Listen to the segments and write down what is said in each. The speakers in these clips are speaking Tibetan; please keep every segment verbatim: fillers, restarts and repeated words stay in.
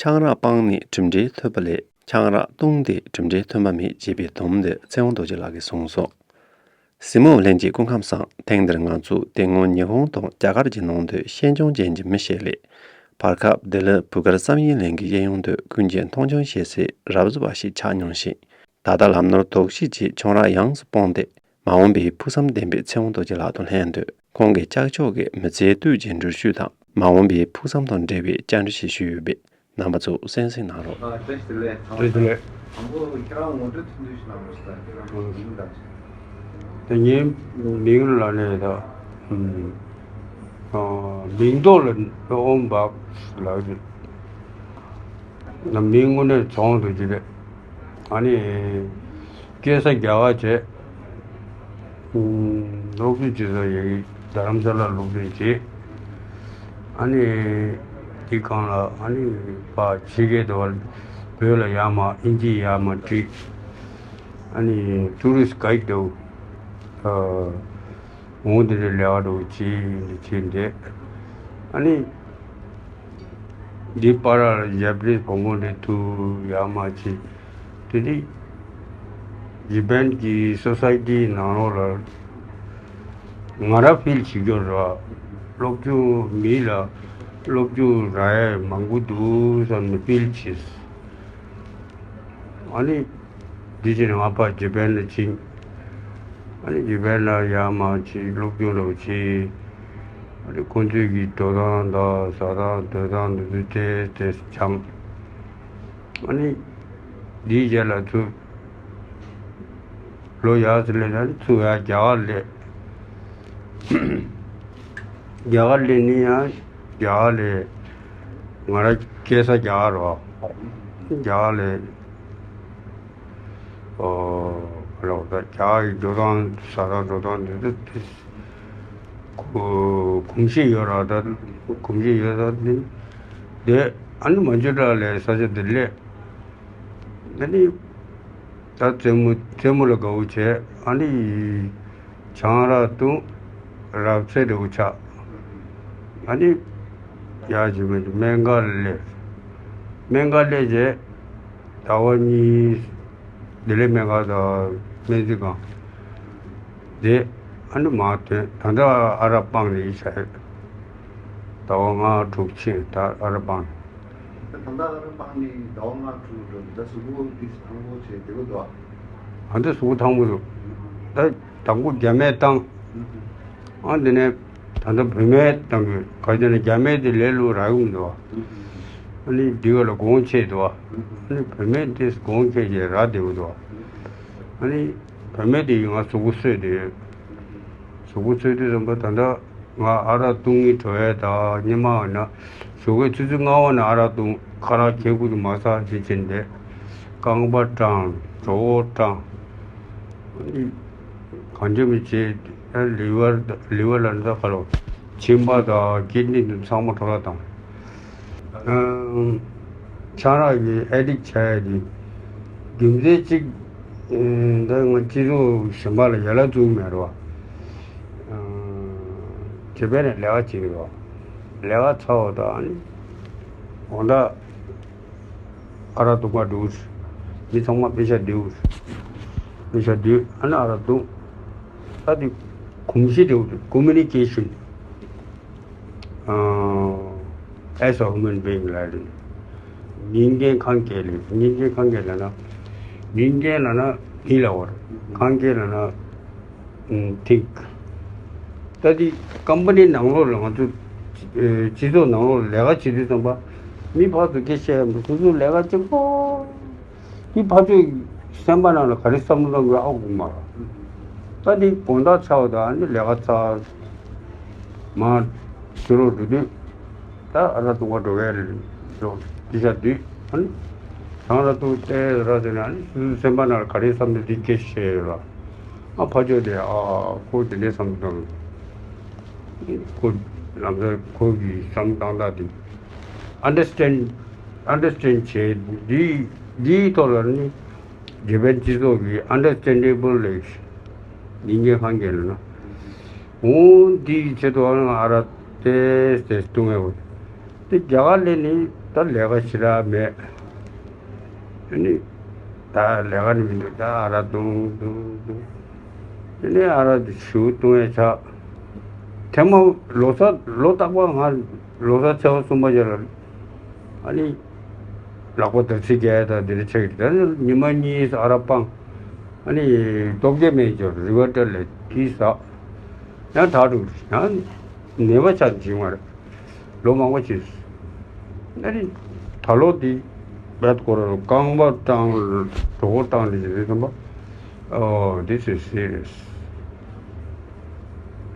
ཆང་རག་སྤངས་ནས་གྲུབ་འབྲས་ཐོབ་པ་ལས། ཆང་རག་བཏུངས་ཏེ་གྲུབ་འབྲས་ཐོན་པ་མེད་ཅེས་པའི་སྡོམ་འདི་ཚེ་དབང་རྡོ་རྗེ་ལགས་ཀྱིས་གསུངས་སོ། གཟིགས་མོ་བ་ལྷན་རྒྱས་སྐུ་ཁམས་བཟང་། ཐེངས་འདིར་ང་ཚོས་དེ་སྔོན་ཉི་ཧོང་དང་རྒྱ་གར་གྱི་ནང་དུ་ཤེས་འཇོན་ཅན་གྱི་མི་ཞིག་ལས། བར་སྐབས་ལྡི་ལི་བུ་གར་བསམ་ཡས་གླིང་གི་གཡས་གཡོན་དུ་ཀུན་གྱིས་མཐོང་ཆུང་བྱེད་སའི་རབ་བཟོ་བ་ཞིག་ཆགས་མྱོང་ཞིང་། ད་ལྟ་ལམ་ནོར་དོགས་གཞི་བཅས་ཆང་རག་ཡོངས་སུ་སྤངས་ཏེ། མ་འོངས་པའི་ཕུགས་བསམ་ལྡན་པའི་ཚེ་དབང་རྡོ་རྗེ་ལགས་དང་ལྷན་དུ་ཁོང་གི་ལྕགས་ཕྱོགས་ཀྱི་མི་ཚེའི་དུས་ཀྱི་འགྲུལ་བཞུད་དང་མ་འོངས་པའི་ཕུགས་བསམ་དང་འབྲེལ་བའི་བཅར་འདྲི་ཞིག་ཞུས་ཡོད་པས། རྣམ་པ་ཚོས་གསན་གཟིགས་གནང་རོགས། ཨ། བཀྲ་ཤིས་བདེ་ལེགས། བཀྲ་ཤིས་བདེ་ལེགས། དང་པོ་ཁྱེད་རང་ངོ་སྤྲོད་ཐུང་ཐུང་ཞིག་གནང་རོགས་ཟེར། ཁྱེད་རང་གི་མིང་དང་། དེ་ངའི་མིང་ལ་ནི་ད། ཨ། མིང་ཐོག་ལ་ཨོམ་བག་ལགས་ཀྱི། ང་མིང་དངོས་གནས་ཚེ་དབང་རྡོ་རྗེ་རེད། ཨ་ནི། སྐྱེས་ས་རྒྱ་གར་བྱས། ཨུམ། སློབ་ཕྲུག་བྱས་ས་ཡ་གི་རྡ་རམ་ས་ལ་སློབ་གྲྭར་བྱས། ཨ་ནི། དེ་སྒང་ལ་ཨ་ནི་ཕར་ཕྱི་རྒྱལ་དུ་བ་བོད་ལ་ཡར་མར་ཨིན་ཇི་ཡར་མར་ཁྲིད། ཨ་ནི་ཊུ་རི་སི་ཊི་གྷའིཌ་དུ། ཨ། འོང་དེ་འདྲའི་ལས་ཀ་འདྲ་བོ་བྱས་ནས་བྱས་འདས། ཨ་ནི། འདི་པར་ལ་ཇ་པ་ནིས་བུ་མོ་འདི་ཐུག་ཡར་མར་བྱས། དེ་ནི་ཇ་པན་གྱི་སོ་སའི་ཊིའི་ནང་ལོགས་ལ་ང་རང་ཕིལ་བྱེད་རྒྱུ་རེད་བ། སློབ་སྦྱོང་མི་ལ་སློབ་སྦྱོང་རག་ཡས་མང་པོ་འདུག་བསམ་ནས་ཕིལ་བྱས། ཨ་ནི། འདི་བྱས་ནས་ང་ཕར་ཇ་པན་ལ་ཕྱིན། ཨ་ནི་ཇ་པན་ལ་ཡར་མར་ཕྱིན། སློབ་སྦྱོང་འདྲ་བོ་བྱས། ཨ་ནི་ཁོང་ཚོའི་གི་འགྲོ་སྟངས་དང་ཟ་སྟངས་སྡོད་སྟངས་འདི་ཚོ་ཏོག་ཙམ་སྦྱངས། ཨ་ནི་འདིའི་རྗེས་ལ་ཚུར་ལོ་ཡར་ཙམ་སླེབས་ན་ཚུར་ཡར་རྒྱ་གར་སླེབས། རྒྱ་གར་སླེབས་ནས་ཡང་རྒྱ་གར་ལ་ང་རང་སྐྱེས་ས་རྒྱ་གར་རེད་བ། རྒྱ་གར་ལ། ཨོ། ལོག་ད་རྒྱ་གར་གྱི་འགྲོ་སྟངས་ཟ་སྟངས་འགྲོ་སྟངས་འདི་ཚོ་གོ་གོམས་གཤིས་ཡོད་རེད་བ། ད་གོམས་གཤིས་ཡོད་ད་འདི་འདི་ཨ་ནི་མ་འཇུ་དྲག་ལས་ས་ཆ་འདི་སླེབས། ཨ་ནི་ད་རྩེད་མོ་རྩེད་མོ་ལ་དགའ་བོ་བྱས། ཨ་ནི་ཆང་རག་བཏུང་། རབ་ཚེ་འདྲ་བོ་ཆགས། ཨ་ནི་ཡར་ཅིག་མིན་སྨན་ཁང་ལ་སླེབས། སྨན་ཁང་སླེབས་རྗེས་ཟླ་བ་གཉིས་བདེ་ལེགས་སྨན་ཁང་དང་སྨན་རྩིས་ཁང་། དེ་ཨ་ནི་མར་ཐོན། ད་ལྟ་ཨ་རག་སྤངས་ནས་ཡིན་ས་རེད། ཟླ་བ་ལྔ་དྲུག་ཕྱིན། ད་ཨ་རག་སྤངས་ནས། ད་ལྟ་ཨ་རག་སྤངས་ནས་ཟླ་བ་ལྔ་དྲུག་འགྲོ་འདུག་ད་གཟུགས་པོ་འདི་ཐང་པོ་བྱས་བདེ་པོ་འདུག་ཨ། ཨ་འདི་གཟུགས་པོ་ཐང་པོ་འདུག་ད་དང་པོ་རྒྱ་སྨན་བཏང་། ཨ་འདི་ནས་ད་ལྟ་བོད་སྨན་བཏང་གི། ག་རེ་ཟེར་ན་རྒྱ་སྨན་དེ་ལས་སླ་པོ་རག་གི་མི་འདུག་ཨ་ནི་འདི་ག་ལ་གོང་ཆེ་འདུག་ཨ་ནི་བོད་སྨན་དེ་གོང་ཆེ་ཞིག་རག་བདེ་པོ་འདུག་ཨ་ནི་བོད་སྨན་དེ་ཡིས་ང་གཟུགས་པོ་གསོས་ཏེ་ཡོད། གཟུགས་པོ་གསོས་དུས་ཙམ་པ་ད་ལྟ་ང་ཨ་རག་བཏུང་གི་འགྲོ་ཡས་དང་། སྔོན་མ་ན་ཞོགས་ཀས་ཆུ་ཚོད་ལྔ་པ་ནས་ཨ་རག་བཏུང་། ཁ་ལག་ཁྱེར་ཁུག་ཏུ་མ་ཟ་ཞེས་བྱས་ནས་རྐང་པ་སྐྲངས། གྲོད་ཁོག་སྐྲངས། གང་བྱེད་མི་བྱེད། ལི་ཝར་ལི་ཝར་ལ་འདི་ག་ལོ། མཆིན་པ་དང་ཀིཌ་ནི་དང་ཚང་མ་འཕྲོ་བརླག་བཏང་། ཨང་། ཆང་རག་གི་ཨེ་ཌིག་ཆགས་ཡ་དེ་རྒྱུ་མཚན་གཅིག་ཨང་། ད་ང་སྤྱི་ཚོགས་གཞན་པ་ལ་ཡ་ལན་བཙུགས་མེད་རོ། ཨང་། ཇ་པན་ནས་ལས་ཀ་བྱེད་ཀྱི་རོ། ལས་ཀ་ཚར་བ་དང་ཨ་ནི་དགོང་དག་ཨ་རག་བཏུང་ག་འགྲོ། མི་ཚང་མ་པེ་ཤ་འདེའུ། པེ་ཤ་འདེའུ་ཨ་ནི་ཨ་རག་བཏུང་། ད་དེ་གོམས་གཤིས་འདྲ་བོ་འདུག་ཀོ་མུ་ནི་ཀེ་ཤན། ཨ། as a human being ལབ་རེད། མིང་གན་ཁང་གལ་ལས། མིང་གན་ཁང་གལ་ལབ་ན། མིང་གན་ལབ་ན་མི་ལབ་པ་རེད། ཁང་གལ་ལབ་ན། ཐིག་ད་དེ་ཀམ་པ་ནི་ནང་ལོགས་ལ་ང་ཚོ་སྤྱི་ཚོགས་ནང་ལོགས་ལ་ལས་ཀ་བྱེད་དུས་ཙམ་པ་མི་ཕར་ཚུར་སྐད་བཤད་ཡ་མི། སོ་སོ་ལས་ཀ་བྱེད་དགོས། མི་ཕར་ཚུར་སེམས་པ་ནང་ལ་ག་རེ་བསམ་བློ་གཏོང་དགོས་ཨ་ཁུ་མ་ར། ད་དེ་དགོང་དག་ཚར་བ་དང་ཨ་ནི་ལས་ཀ་ཚར། མར་ཕྱི་ལོགས་འགྲོ་དུས། ད་ཨ་རག་བཏུང་ག་འགྲོ་གི་རེད། འགྲོ་དེ་ཤ་དུས་ཨ་ནི་ཆང་རག་བཏུང་སྟེ་ར་ཟེར་ན་ཨ་ནི་སོ་སོའི་སེམས་པ་ནང་ལ་ག་རེ་བསམ་ན་དེ་སྐད་བཤད་ཡོད་ལ། ཨ་ཕ་ཆོས་དེ་ཨ་ཁོ་དེ་འདྲའི་བསམ་བློ་བཏང་། ཁོ་ལམ་སང་ཁོ་གི་བསམ་བློ་བཏང་སྟངས་དེ་ཨན་ཌར་སི་ཊེན་ཌི་ཨན་ཌར་སི་ཊེན་ཌི་བྱས། འདི་འདིའི་ཐོག་ལ་ནི་ཇ་པན་སྤྱི་ཚོགས་ཀྱི་ཨན་ཌར་སི་ཊེན་ཌེ་བལ་ལེགས་ཉིན་རྒྱལ་ཁང་རྒྱལ་ལ་ན། འོང་འདིའི་ཆེད་དུ་ཨ་རག་ཏེས་ཏེས་བཏུང་ངེས་པ། དེ་རྒྱ་གར་ལས་ནི་ ད་ལས་ཀ་ཞེ་དྲག་མེད། ཨ་ནི་ད་ལས་ཀ་ནི་མི་འདུག་ད་ཨ་རག་བཏུང་བཏུང་བཏུང་། ཨ་ནི་ཨ་རག་དེ་ཞུ་བཏུང་ཡ་ཆགས། ཐེངས་མ་ལོ་གསར་ལོ་རྟག་པར་ང་ལོ་གསར་ཚེས་པ་གསུམ་པ་རྗེས་ལ་ཨ་ནི་ལག་པ་དར་ཚིལ་རྒྱག་ཡ་དང་དེ་འདྲ་ཆགས་ཀྱི་རེད། ད་ནི་ཉི་མ་གཉིས་ཨ་རག་སྤངས། ཨ་ནི་སྟོབས་ཆེ་མེད་ཀྱང་རི་བར་ཊལ་ལ་ཏིས་ཟ། ཡང་དྲག་འགྲོ་གི་རེད། ཡང་ནད་པ་ཆགས་འཇིགས་མ་རེད། ལོ་མང་པོ་ཕྱིན་སོང་། ཨ་ནི་ད་ལོ་འདི་བེད་སྐོར་རྐང་པ་བཏང་གྲོད་ཁོག་བཏང་ནས་ཟེར་དུས་ཙམ་པ། Oh, this is serious.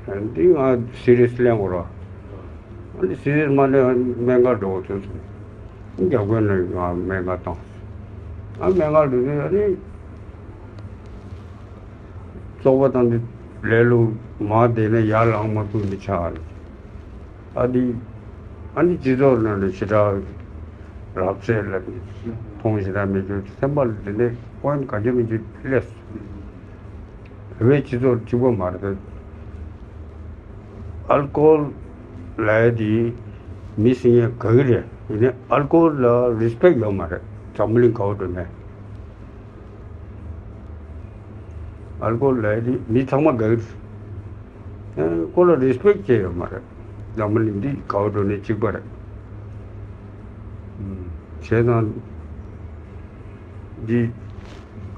འདི་ང་སི་རི་ཡས་ལེན་དགོས་ར། ཨ་ནི་སི་རི་ཡས་མ་ལེན་སྨན་ཁང་འགྲོ་དགོས་ཐོན་སོང་། རྒྱ་དགོན་ནས་ང་སྨན་ཁང་བཏང་། ཨ་སྨན་ཁང་འགྲོ་དུས་ཨ་ནི། བཙོག་པ་བཏང་དུས་ལས་ལུགས་མ་བསྡད་ན་ཡར་ལངས་མ་ཐུབ་ནས་ཆགས་རེད། ཨ་འདི་ཨ་ནི་སྤྱི་ཚོགས་ནང་ནས་ཞེ་དྲག་རབ་ཚད་ལ་མཐོང་ཞེ་དྲག་མེད་རྒྱུ་སེམས་པ་ལ་དེ་འདྲའི་དབང་ག་རྒྱུ་མེད་རྒྱུ་སླེབས་སོང་། བོད་པའི་སྤྱི་ཚོགས་གཅིག་པ་མ་རེད། ཨལ་ཀོ་ཧོལ་ལབ་ཡ་དེ་མི་ཟིན་ཡ་ག་གི་རེད། ཡིན་ནའི་ཨལ་ཀོ་ཧོལ་ལ་རི་སི་པེག་ཡོད་མ་རེད། འཛམ་བུ་གླིང་ག་བ་འགྲོ་ནའི། ཨལ་ཀོ་ལབ་ཡ་དེ་མི་ཚང་མ་དགའ་གི་རེད། ཨ་ཁོ་ལ་རི་སི་པེག་ཅིག་ཡོད་མ་རེད། འཛམ་བུ་གླིང་འདི་ག་བ་འགྲོ་ནའི་གཅིག་པ་རེད། ཨུམ། བྱས་ཙང་འདི་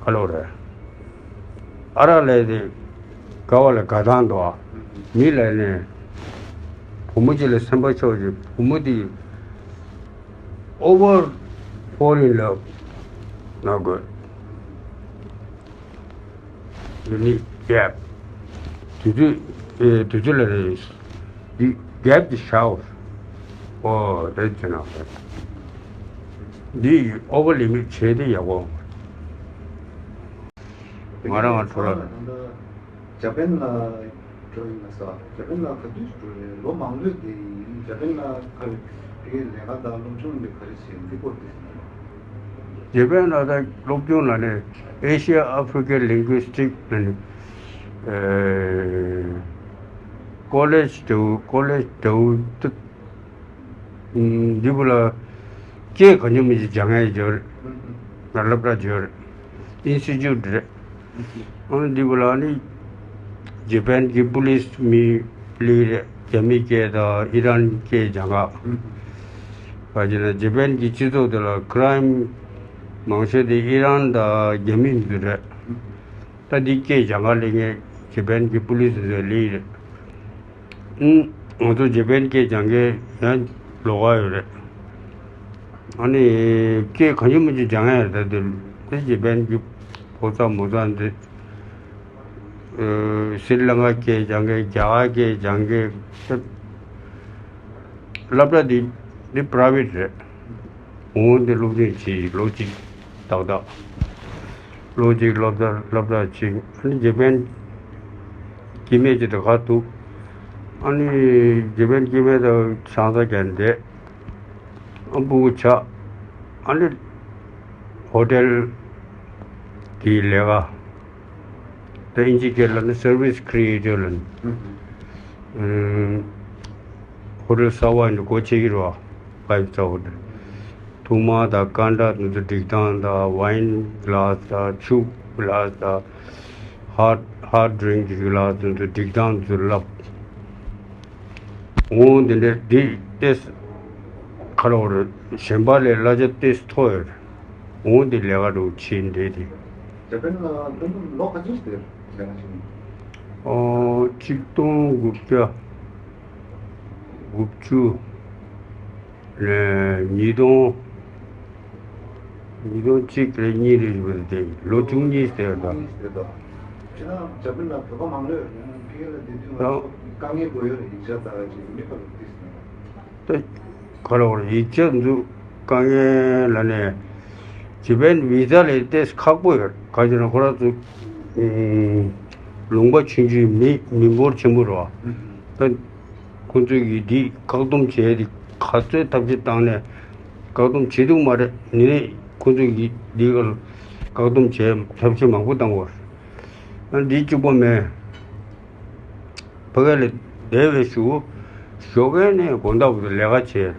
ཨ་ལོ་རེད། ཨ་རག་ལབ་ཡ་དེ་དགའ་བ་ལ་དགའ་སྟངས་འདུག་ཨ། མི་ལབ་ནས་བུ་མོ་གཅིག་ལ་སེམས་པ་ཕྱོགས་ཀྱི་བུ་མོ་དེ། Over fall in love. Not good. You need gap. དུས་ཚོད་ཨེ་དུས་ཚོད་ལ་རེད། འདི་གེབ་དེ་བཞག་འོ་རེད་ཟེར་ན། འདི་ཨོ་བར་ལི་མིཊ་བྱས་ཏེ་ཡག་པོ། ང་རང་ང་འཕྲོ་བརླག་འཇར་པན་ལ་འགྲོ་ཡིན་ལ་ས། འཇར་པན་ལ་ག་དུས་འགྲོ་རེད། ལོ་མང་པོའི་རྗེས་ཡིན། འཇར་པན་ལ་ག་རེ་དེ་གའི་ལས་ཀ་དང་སློབ་སྦྱོང་དེ་ག་རེ་བྱས་འདི་སྐོར་དེ་ཟེར་ན། འཇར་པན་ལ་ད་སློབ་སྦྱོང་ལ་ནས་Asia Africa Linguistic ལ་ནས་ཨེ་ཀོ་ལེཇ་དུ་ཀོ་ལེཇ་དུ་འདི་བུ་ལ་སྐད་གང་ཉུང་མི་ཞིག་སྦྱང་ཡས་ཡོད་རེད། ང་སློབ་གྲྭ་ཡོད་རེད། ཨིན་སི་ཊི་ཊུཊ་རེད། ཨང་འདི་བུ་ལ་ནི་ཇེ་པན་གྱི་པུ་ལིས་མི་ལི་རེད། རྒྱ་མི་སྐད་དང་ཨི་རན་སྐད་སྦྱང་ག་ཨ་ཅེ་ན་ཇེ་པན་གྱི་སྤྱི་ཚོགས་དེ་ལ་ཁི་རའིམ་མང་ཤོས་དེ་ཨི་རན་དང་རྒྱ་མི་མི་ཚོ་རེད། ད་འདི་སྐད་སྦྱང་ག་ལས་ངས་ཇེ་པན་གྱི་པུ་ལིས་ཚོ་ལི་རེད། ཨང་ང་ཚོ་ཇེ་པན་སྐད་སྦྱང་མཁན་ཡང་ལོགས་ཀ་ཡོད་རེད། ཨ་ནི་སྐད་གང་ཡོད་མི་ཅིག་སྦྱང་ཡ་རེད། ད་དེ་དེ་ཇེ་པན་གྱི་ཕོ་ཚ་མོ་ཚ་འདི་ཨ་སི་རི་ལང་ཀ་སྐད་སྦྱང་མཁན། རྒྱ་གར་སྐད་སྦྱང་མཁན། སློབ་གྲྭ་འདི་འདི་པ་རའི་ཝེ་ཊི་རེད། འོང་འདི་སློབ་སྦྱོང་བྱེད་ལོ་གཅིག་ཏག་ཏག་ལོ་གཅིག་སློབ་གྲྭ་སློབ་གྲྭ་བྱེད། ཨ་ནི་ཇེ་པན་སྐྱེ་དམན་ཅིག་དང་ག་འདུག་ཨ་ནི་ཇེ་པན་སྐྱེ་དམན་དང་ཆང་ས་རྒྱག་བསྡད། ཨ་སྤུ་གུ་ཆགས། ཨ་ནི་ཧོ་ཊེལ་གྱི་ལས་ཀ་ད་ཨིན་ཇི་སྐད་ལ་ནི་སར་ཝིས་ཁི་རི་ཨེ་ཊར་ལ་ནི། ཨུམ། ཧོ་ཊེལ་གསར་པ་འདི་སྒོ་ཕྱེ་གི་རེད་བ། ཕའིབ་སི་ཊར་ཧོ་ཊེལ། ཐུར་མ་དང་ཀན་ཊ་དེ་ཚོ་སྒྲིག་སྟངས་དང་ཝའིན་གི་ལཱ་སི་དང་ཆུ་གི་ལཱ་སི་དང་ཧཱར་ཌི་ཧཱར་ཌི་ཌི་རིང་ཀི་གི་ལཱ་སི་དེ་ཚོ་སྒྲིག་སྟངས་དེ་ཚོ་བསླབ། འོང་དེ་འདྲ་འདི་ཏེས་ཁ་ལོ་རེ་གཞན་པ་ལས་གླ་ཆ་ཏེས་མཐོ་ཡོད་རེད། འོང་དེ་ལས་ཀ་འགྲོ་བྱེད་འདྲེ་དེ། ཇ་པན་ལ་སློབ་སྦྱོང་ལོ་ག་ཚོད་ཟེར་ལས་ཀ་བྱེད་ནི། ཨོ་གཅིག་སྟོང་དགུ་བརྒྱ་དགུ་བཅུ་ལས་ཉིས་སྟོང་། ཉིས་སྟོང་གཅིག་རེ་གཉིས་རེ་བར་དེ་ལོ་བཅུ་གཉིས་ཟེར་ད། ཁྱེད་རང་ཇ་པན་ལ་བོད་པ་མང་ལོས་ཡང་ཕ་གི་ལ་བསྡད་དུས་ང་ཚོ་དཀའ་ངལ་དགོས་ཡོད་རེད། ཡིག་ཆ་ལྟ་བ་ཅིག་མི་ཁ་ལོ་ཏིས་ནས། ད་ག་རེ་བར་ཡིག་ཆ་འཛུགས་དཀའ་ངལ་ལ་ནས་ཇ་པན་བི་ཛ་ལས་ཏེས་ཁག་པོ་ཡོད། ག་ཅི་ན་ཁོ་རང་ཚོ་ལུང་པ་ཆུང་ཆུང་མི་མི་འབོར་ཆེན་པོ་རེད་བ། ད་ཁོ་ཚོས་ཀྱིས་འདི་བཀག་སྡོམ་བྱས་ཏེ་ག་ཚོད་ཐབས་ཤེས་བཏང་ནས་བཀག་སྡོམ་བྱེད་ཐུབ་མ་རེད། ནི་ནས་ཁོ་ཚོས་ཀྱིས་འདི་གར་བཀག་སྡོམ་བྱས་ཐབས་ཤེས་མང་པོ་བཏང་བ་རེད། ཨ་འདི་གཅིག་པོ་མེད། ཕ་གི་ལ་བསྡད་པའི་གཞུག་གུ་ཞོགས་ཀས་ནས་དགོང་དག་བར་དུ་ལས་ཀ་བྱས།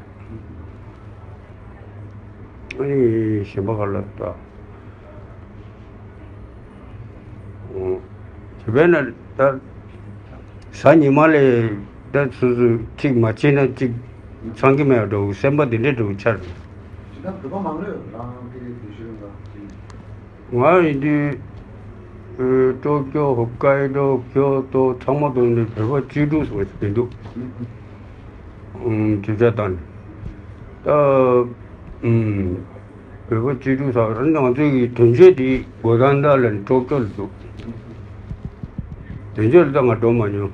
ཨ་ནི་གཞན་པ་ག་ལ་ལྟ། ཨོ། དེ་བས་ན་ད་གཟའ་ཉི་མ་ལས་ད་སོ་སོ་གཅིག་མ་བྱས་ན་གཅིག་ཚང་གི་མེད་འགྲོ་སེམས་པ་དེ་འདྲས་འགྲོ་འཆར། ད་བོད་པ་མང་ལོས་རང་གི་དེ་ཤོད་ལ་ཅིག་ང་ཡིན་དུས། ཨེ། ཀྲོ་ཀྱོ་ཧོག་ཀའི་ཌོ་ཀྱོ་ཏོ་ཚང་མ་བསྡོམས་ནས་བོད་པ་བཅུ་དྲུག་སོང་ཞིག་ཡིན་འདུག་ཨུམ། དུས་ཚོད་བཏང་ནས་ད། ཨུམ། བོད་པ་བཅུ་དྲུག་ཟེར་བ་ང་ཚོའི་གི་དོན་གཅོད་དེ་གོ་ཐང་ད་ལ་ཀྲོ་ཀྱོ་ལ་འདུག་དོན་གཅོད་ལ་ད་ང་འགྲོ་མ་མྱོང་།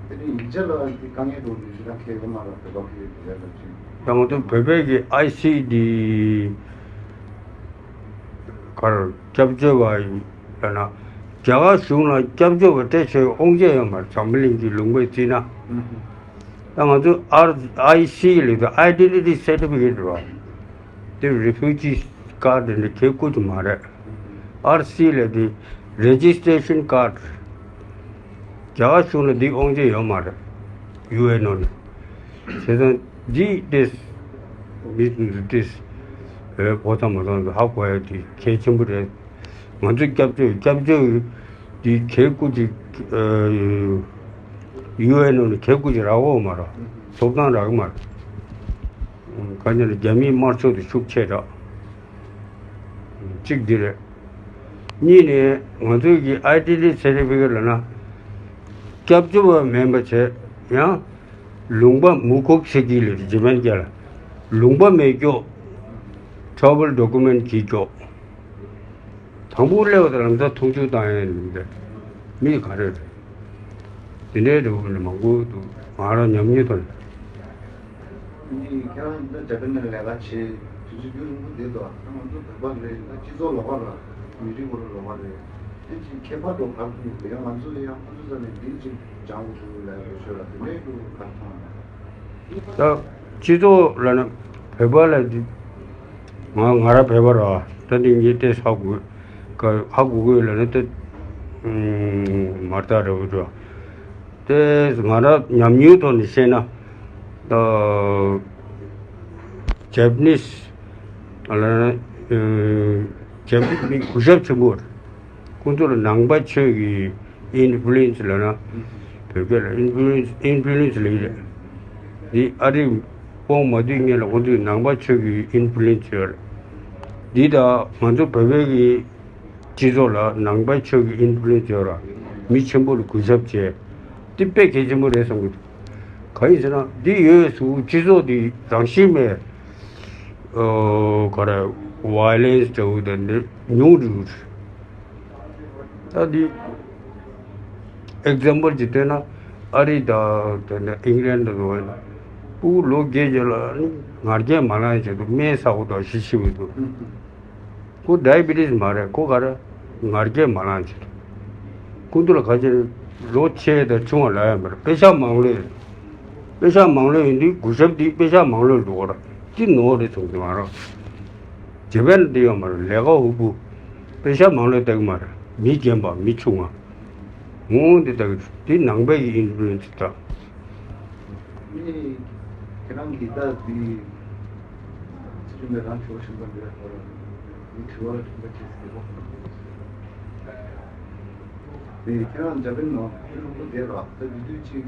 དེ་ནི་ཡིག་ཆ་ལ་དེ་དཀའ་ངལ་འདུག་ཡིག་ཆ་དང་ཁེལ་ཡོད་མ་རེད། བོད་པ་ཁེལ་ཡོད་དེ་ལ་ཅིག་ད་ང་ཚོ་བོད་པའི་གི་ཨའི་སི་ཌི་གར་སྐྱབས་བཅོལ་བ་ཡིན་ལབ་ན། རྒྱ་གར་གཞུང་ལ་སྐྱབས་བཅོལ་བ་སྤྲད་ཆོག་དབང་ཆ་ཡོད་མ་རེད། འཛམ་བུ་གླིང་གི་ལུང་པའི་རྩིས་ན། ད་ང་ཚོ་ཨར་ཨའི་སི་ལབ་དུས་Identity Certificate རེད་བ། དེ་Refugee Card འདི་ཁེ་བཀུར་གྱི་མ་རེད། ཨར་སི་ལབ་དུས་Registration Card། རྒྱ་གར་གཞུང་ལ་འདི་དབང་ཆ་ཡོད་མ་རེད། ཡུ་ཨེན་ཨོ་ནས། བྱས་ཙང་འདི་ཏེས་མི་འདི་ཏེས་བོད་ཚང་མ་ཚང་ཧ་གོ་ཡ་དེ་གལ་ཆེན་པོ་རེད། ང་ཚོ་སྐྱབས་བཅོལ་སྐྱབས་བཅོལ་དེ་གལ་བཀུར་ཅིག་ཡུ་ཨེན་ནང་ནས་གལ་བཀུར་ཅིག་རག་འོ་མ་རེད། ཐོབ་ཐང་རག་གི་མ་རེད། ག་ཉེར་རྒྱ་མིའི་དམར་ཕྱོགས་དེ་ཤུགས་ཆེ་དྲགས། གཅིག་འདི་རེད། གཉིས་ནས་ང་ཚོའི་གི་ཨའི་ཌེན་ཊི་ཊི་སར་ཊི་ཕི་ཀེཊ་ལབ་ན། སྐྱབས་བཅོལ་བ་མིན་པ་བྱས་ཡང་། ལུང་པ་མུ་ཁོག་ཆེ་གི་ལས་ཇི་པན་སྐད་ལ། ལུང་པ་མེད་སྐྱོ། ཊ་ར་ཝལ་ཌོ་ཀུ་མེན་ཊི་གི་སྐྱོ། དང་པོ་སླེབས་པ་དང་ལམ་སང་མཐོང་ཆུང་བཏང་ཡས་ལུང་པ་མི་ག་རེ་རེད། དེ་འདྲའི་འགྲོ་བ་མང་པོ་འདུག་ང་རང་ཉམས་མྱོང་ཐོག་ནས། ཁྱེད་རང་འདི་འཇར་པན་ནང་ལས་ཀ་བྱེད་དུས་ཚོད་རྒྱུན་རིང་པོ་བསྡད་འདུག་ང་ཚོ་བོད་པ་རེད། ད་སྤྱི་ཚོགས་ལོགས་ཀ་ར་མི་རིགས་སྐོར་ལོགས་ཀ་རེད། ཨེ་ཅིག་ཁྱད་པར་འགྲོ་ག་རེ་ཡོད་རེད། ང་ཚོ་ཡང་ཁོ་ཚོ་ས་ནས་འདིར་ཅིག་སྦྱང་དགོས་ལ་ཡོད་ཤོད་ལ་དེ་འདྲའི་འགྲོ་ག་རེ་མཐོང་ཡོད། ད་སྤྱི་ཚོགས་ལ་ན་བོད་པ་ལ་འདི་ང་ང་རང་བོད་པ་ར་ད་འདི་ངས་ཏེ་ཧ་གོ་ག་ཧ་གོ་གི་ལ་ན་ད་མར་ད་ར་བུ་འགྲོ། དེ་ང་རང་ཉམས་མྱོང་ཐོག་ནས་བཤད་ན། ཨ། ཇེ་པ་ནིས་ལ་ན། ཨ། ཇེ་པ་ནིས་མི་གུས་ཞབས་ཆེན་པོ་རེད། ཁོང་ཚོ་ལ་ནང་པ་ཆོས་ཀྱི་ཨིན་ཕུ་ལུ་ཨེན་སི་ལབ་ན། བོད་སྐད་ལ་ཨིན་ཕུ་ལུ་ཨེན་སི་ཨིན་ཕུ་ལུ་ཨེན་སི་ལབ་ཀྱི་རེད། འདི་ཨ་རི་དཔུང་མ་བསྡུས་སྔོན་ལ་ཁོང་ཚོས་ནང་པ་ཆོས་ཀྱི་ཨིན་ཕུ་ལུ་ཨེན་སི་ཡོད་རེད། འདི་དང་ང་ཚོ་བོད་པའི་གི་སྤྱི་ཚོགས་ལ་ནང་པའི་ཆོས་ཀྱི་ཨིན་ཕུ་ལུ་ཨེན་སི་ཡོད་ར། མི་ཆེན་པོ་ལ་གུས་ཞབས་བྱས། འདི་དཔེ་གལ་ཆེན་པོ་རེད་བསམ་གི་འདུག་གང་ཡིན་ཟེར་ན་འདི་ཡོད་སུ་སྤྱི་ཚོགས་འདི་རང་བཞིན་མེད། ཨོ་ག་རེ་ཝའི་ལེན་སི་འདྲ་བོ་དེ་འདྲ་ཉུང་རུ། ད་འདི་ཨེག་ཛམ་པལ་ཅིག་བཏོན་ན་ཨ་རི་དང་དེ་འདྲ་ཨིང་ལན་དང་འགྲོ་བ་ཡིན་ན་སྤུ་གུ་ལོ་བརྒྱད་ཅིག་ལ་ངར་སྐད་མ་ལངས་བྱས་འདུག་སྨན་ཟ་དགོས་དང་ཤི་ཤི་བའི་འདུག་ཁོ་ཌའི་བི་ཊིས་མ་རེད། ཁོ་ག་རེ་ངར་སྐད་མ་ལངས་བྱས། ཁོ་ཚོ་ལ་ག་ཅི་ལོ་ཆེ་དང་ཆུང་བ་ལབ་ཡ་མ་རེད། པེ་ཤག་མང་ལོས། པེ་ཤག་མང་ལོས་ཡིན་དུས་གུས་ཞབས་འདི་པེ་ཤག་མང་ལོས་འགྲོ་གི་རེད། འདི་ནོར་རེད་ཚོང་དུ་མ་རེད། ཇེ་པན་འདི་ཡོད་མ་རེད། ལས་ཀ་ཧུ་པུ། པེ་ཤག་མང་ལོས་ལྟ་གི་མ་རེད། མི་རྒན་པ་མི་ཆུང་བ། འོང་འདི་ལྟ་གི་འདི་ནང་པའི་གི་ཨིན་ཕུ་ལུ་ཨེན་སི་ད། ནི་ཁྱེད་རང་གིས་ད་འདི་ཚིག་རིམ་པའི་རང་ཆོག་ཤིང་པ་འདི་ལ་ཐོར་མི་དྲི་བ་ལ་དྲི་བ་དྲིས་ཟེར་བ། དེ་ཁྱེད་རང་འཇར་པན་ནང་ཁྱེད་རང་པོ་བསྡད་ར་ད་དེ་དུས་ཅིག་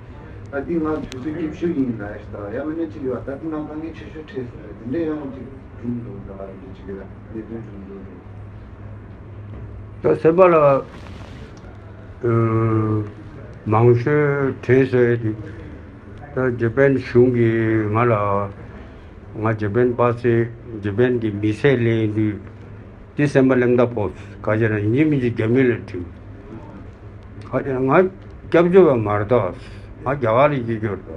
ད་འདི་ང་དུས་ཚོད་སྐྱིད་ཤོས་ཡིན་ལ་ཡ་ཞིག་ད་ཡང་མིན་ན་ཅིག་ཡོད་ད་འདི་ང་དཀའ་ངལ་ཆེ་ཤོས་འཕྲད་ཟེར་ར་དེ་འདྲ་ཡང་ཅིག་བྱུང་འདུག་ད་ལ་འདི་ཅིག་ཡོད་ལས་དོན་བྱུང་འདུག་ད་སེམས་པ་ལ་མང་ཤོས་དྲན་སོས་དུས། ད་ཇེ་པན་གཞུང་གིས་ང་ལ་ང་ཇེ་པན་པ་སེ་ཇེ་པན་གྱི་མི་སེར་ལེན་དུས་དེ་སེམས་པ་ལེམ་ད་ཕོག་ག་ཅེ་ན་ཡིན་མིན་གྱི་རྒྱ་མི་ལ་དྲིས། ག་ཅེ་ན་ང་སྐྱབས་བཅོལ་བ་མ་རེད་ད། ང་རྒྱ་གར་ལ་སྐྱེས་ཀྱི་རེད་ད།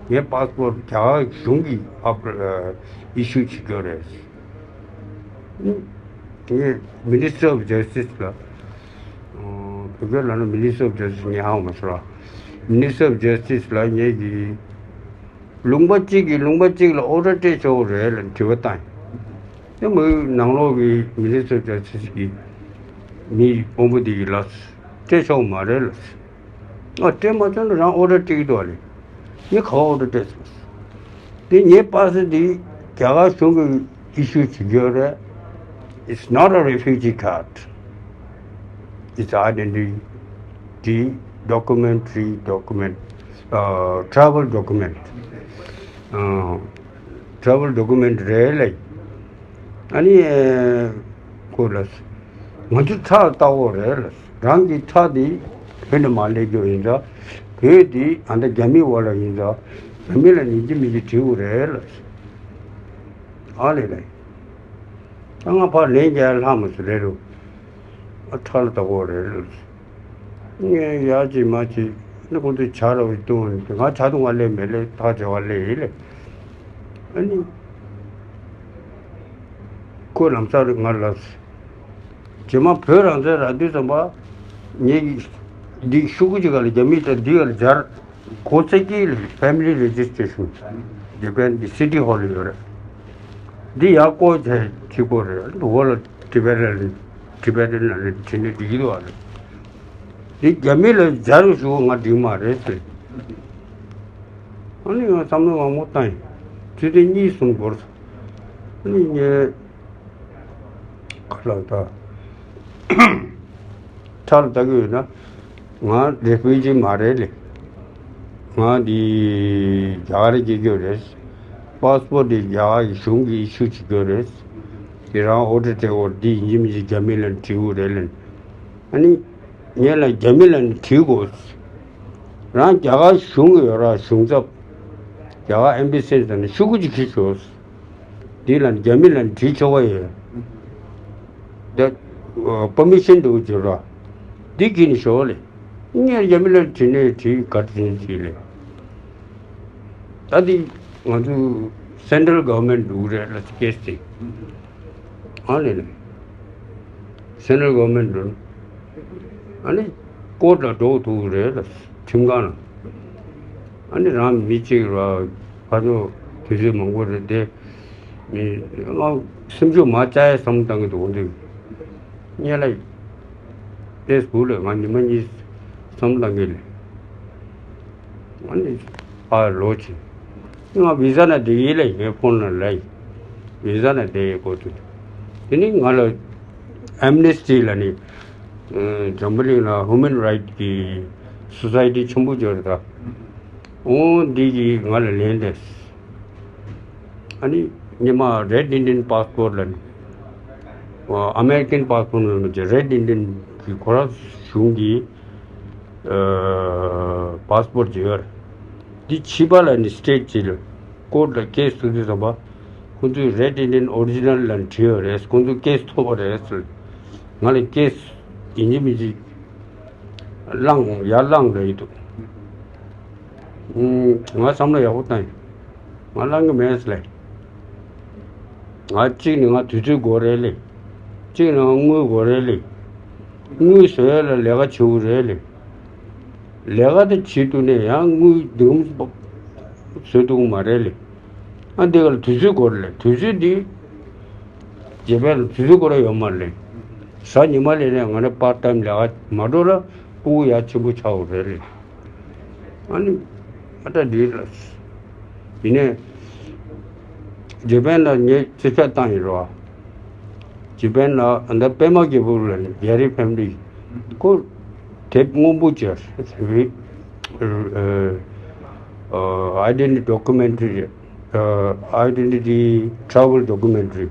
ངའི་པ་སི་པོར་རྒྱ་གར་གཞུང་གིས་ཨ་ཨི་ཤུ་བྱེད་ཀྱི་རེད། ངས་Ministry of Justice ལ། བོད་སྐད་ལ་ན་Ministry of Justice ངས་ཧ་གོ་མ་སོང་ར། Ministry of Justice ལ་ངས་ཀྱི་ལུང་པ་གཅིག་གིས་ལུང་པ་གཅིག་ལ་ཨོ་ཌར་སྤྲད་ཆོག་རེད་ལ་དྲི་བ་བཏང་། དེ་མོའི་ནང་ལོགས་ཀྱི་Ministry of Justice གིས་མི་དཔོན་པོ་དེ་གི་ལ་སྤྲད་ཆོག་མ་རེད་ལ། ཨ་སྤྲད་མ་ཆོག་ན་རང་ཨོ་ཌར་སྤྲད་ཀྱི་འདུག་བ་ལས། ངས་ག་བ་ཨོ་ཌར་སྤྲད་སོང་། དེ་ངའི་པ་སེ་དེ་ རྒྱ་གར་གཞུང་གིས་ཨི་ཤུ་བྱེད་རྒྱུ་རེད། It's not a refugee card. It's identity documentary document, uh, travel document. Uh, travel document རེད་ལ། ཨ་ནི་ཁོ་ལ་ང་ཚོ་ཁྲག་ལྟ་བུ་རེད་ལ། རང་གི་ཁྲག་དེ་བོད་ནས་མར་སླེབས་རྒྱུ་ཡིན་ཙང་། བོད་དེ་ཨ་མདའ་རྒྱ་མི་འོག་ལ་ཡིན་ཙང་། རྒྱ་མི་ལ་ཡིན་གཅིག་མིན་གཅིག་བྲིས་དགོས་རེད་ལ། ཨ་ལས་ལས། ད་ང་ཕར་ལན་རྒྱག་ལྷག་མ་སོང་རེད་རུ། ཨ་ཁྲག་ལ་ལྟ་བུ་རེད་ལ། ངས་ཡར་ཅིག་མར་ཅིག་ནི་ཁོང་ཚོས་ཇ་ར་བའི་བཏུང་ནས། ང་ཇ་འཐུང་བ་སླེབས་མེད་ལེ། ཐག་བཅད་པ་སླེབས་ཡིན་ལེ། ཨ་ནི་ཁོས་ལམ་སང་ང་ལ། རྗེས་མ་བོད་རང་བཙན་རག་དུས་ཙམ་པ། ངས་འདི་ཤོག་གུ་ཅིག་ག་ལ་རྒྱ་མི་ད་འདི་ག་ལ་སྦྱར། གོ་ས་ཀི་ལ་Family Registration Japan གི་City Hall ལ་ཡོད་རེད། འདི་ཡར་བཀོད་བྱས་གཅིག་པོ་རེད། འོག་ལ་Tibetan Tibetan ལ་ནི་བྲིས་ནས་འགྲིག་གི་འདུག་ཨ་ལེ། འདི་རྒྱ་མི་ལ་སྦྱར་ཞུ། ང་འགྲིག་མ་རེད་ཟེར། ཨ་ནི་ང་བསམ་བློ་མང་པོ་བཏང་ཡིན། དུས་ཚོད་གཉིས་གསུམ་འགོར་སོང་། ཨ་ནི་ངས་ཁ་ལག་ད་ཁྲལ་ལྟ་གི་ཡོད་ན། ང་རེ་ཕུལ་གྱི་མ་རེད་ལེ། ང་འདི་རྒྱ་གར་སྐྱེས་རྒྱུ་རེད། པཱ་སི་པོར་ཊི་འདི་རྒྱ་གར་གྱི་གཞུང་གིས་ཨི་ཤུ་བྱེད་རྒྱུ་རེད། དེ་རང་ཨོ་ཌར་སྤྲད་དགོས། འདི་ཡིན་གཅིག་མིན་གཅིག་རྒྱ་མི་ལ་འབྲི་དགོས་རེད་ལེ། ཨ་ནི་ངས་ལ་རྒྱ་མི་ལ་ནི་བྲིས་དགོས། རང་རྒྱ་གར་གཞུང་ཡོད་ར། གཞུང་ཚབ། རྒྱ་གར་ཨེམ་བྷ་སི་ལ་ནི་ཤོག་གུ་ཅིག་ཁྱེར་ཤོག། འདི་ལ་རྒྱ་མི་ལ་ནི་བྲིས་ཆོག་པ་ཡོད། ད་པར་མི་ཤན་འདུག་བརྗོད་ར། འདི་ཁྱེར་ནས་ཤོག་ལེ། ངས་རྒྱ་མི་ལ་བྲིས་ནས་བྲིས་ག་དྲིན་ཅིག་ལེ། ད་འདི་ང་ཚོ་Central Government འདུག་རེད་ལ། ཀེ་སི་དེ། ཨ་ནི་ནི་Central Government འགྲོ་ན། ཨ་ནི་ཀོར་ཊ་ལ་འགྲོ་ཐུབ་རེད་ལ། ཁྲིམས་ཁང་ལ། ཨ་ནི་རང་མི་གཅིག་ར་ཕ་ཚོ་དུས་ཚོད་མང་པོ་རེད་དེ། མི་ང་སེམས་ཤུགས་མ་བཅག་ཡ་བསམ་བཏང་གི་འདུག་འདི། ངས་ལ་ཏེས་བུ་ལ་ང་ཉི་མ་གཉིས་བསམ་བཏང་གི་ལ། ཨ་ནི་ཕར་ལོག་ཕྱིན། ང་བི་ཟ་ནང་བསྡད་ཡིན་ལ། ངའི་ཕོན་ལ་ལབ་ཡིན། བི་ཟ་ནང་བསྡད་ཡོད་གོ་དུས། དེ་ནི་ང་ལ་ཨེམ་ནེ་སི་ཊི་ལ་ནི། འཛམ་བུ་གླིང་ལ་ཧུ་མན་རའིཊ་གི་སོ་སའི་ཊི་ཆེན་པོ་ཅིག་ཡོད་རེད་ད། འོ་འདི་གིས་ང་ལ་ལན་བཏབ། ཨ་ནི་སྔོན་མ་Red Indian Passport ལ་ནི། ཨ་མེ་རི་ཀན་པཱ་སི་པོར་ཊི་ལ་མི་བྱེད། Red Indian གི་ཁོ་རང་གཞུང་གི་ཨ་པཱ་སི་པོར་ཊི་ཅིག་ཡོད་རེད། འདི་ཕྱི་པ་ལ་ནི་སི་ཊེ་ཊི་ཅིག་ལ་ཀོར་ཊ་ལ་ཀེ་སི་བཙུགས་དུས་ཙམ་པ། ཁོང་ཚོས་Red Indian Original ལ་ནི་བྲིས་ཡོད་རེད། ཁོང་ཚོས་ཀེ་སི་ཐོབ་པ་རེད་ཟེར། ང་ལ་ཀེ་སི་ཡིན་གཅིག་མིན་གཅིག་བླངས། ཡར་བླངས་རེད་འདུག། ང་བསམ་བློ་ཡག་པོ་བཏང་ཡིན། ང་བླང་གི་མེད་ཟེར་ལེ། ང་གཅིག་ནི་ང་དུས་ཚོད་དགོས་རེད་ལེ། གཅིག་ནི་ང་དངུལ་དགོས་རེད་ལེ། དངུལ་བཟོ་ཡ་ལ་ལས་ཀ་བྱེད་དགོས་རེད་ལེ། ལས་ཀ་དེ་བྱེད་ཐུབ་ནས་ཡང་དངུལ་འདུག་བཟོ་ཐུབ་ཀྱི་མ་རེད་ལེ། ཨ་འདི་ག་ལ་དུས་ཚོད་དགོས་རེད་ལེ། དུས་ཚོད་འདི་རྗེས་ཕན་ལ་དུས་ཚོད་དགོས་ར་ཡོད་མ་རེད་ལེ། གཟའ་ཉི་མ་ལས་ནས་ང་ནི་པར་ཊ་ཊའིམ་ལས་ཀ་མ་འགྲོ་ལ་ཕྲུ་གུ་ཡ་ཆེན་པོ་ཆགས་དགོས་རེད་ལེ། ཨ་ནི་ཨ་ད་འདི་ལ། ཡིན་ནའི་རྗེས་ཕན་ལ་ངས་རྩིས་སྤྲོད་བཏང་ཡིན་རོ། རྗེས་ཕན་ལ་ཨ་ད་པད་མ་རྒྱལ་པོ་ལ་ནི་རྒྱ་རི་ཕེམ་ལི་ཁོ་དེབ་སྔོན་པོ་ཅིག་ཟེར་བའི་ཨ་ཨ་ཨའི་ཌེན་ཊི་ཊི་ཌོ་ཀུ་མེན་ཊི་རི། ཨ་ཨའི་ཌེན་ཊི་ཊི་ཊི་ཊ་ར་ཝལ་ཌོ་ཀུ་མེན་ཊི་རི།